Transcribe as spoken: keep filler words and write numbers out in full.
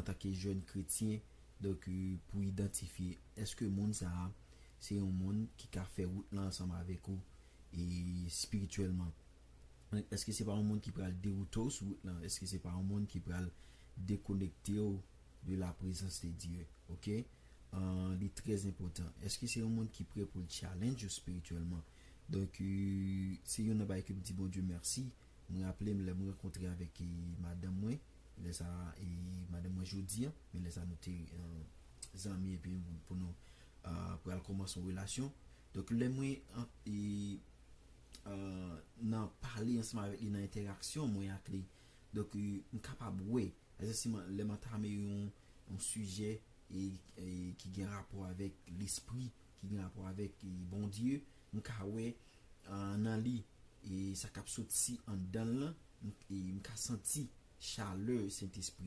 antanke jèn kretyen, donk, euh, pou idantifye èske moun sa a se yon moun ki ka fè wout lan ansanm avèk ou e espirityèlman. Èske se pa yon moun ki pral dewoute w sou wout lan? Èske se pa yon moun ki pral dekonekte w de la prezans de Dye? Oke? An, li trè enpòtan. Èske se yon moun ki prè pou l challenge ou espirityèlman? Donk, euh, se youn nan bagay ke m di Bondye mèsi. Mwen raple m lè mwen rankontre avèk, eh, madanm mwen, lè sa, eh, madanm mwen jodi a, men lè sa nou te, eh, zanmi epi pou nou, ah, pral kòmanse yon relasyon. Donk, lè mwen, ah, eh, ah, nan pale ansanm avèk li, nan entèraksyon mwen ak li, donk, eh, m kapab wè, egzakteman, lè m antame yon, yon sijè e, e ki gen rapò avèk lespri, ki gen rapò avèk, e, Bondye, m ka wè, ah, nan li, e sa k ap soti anndan l lan, m, e m ka santi chalè Sentespri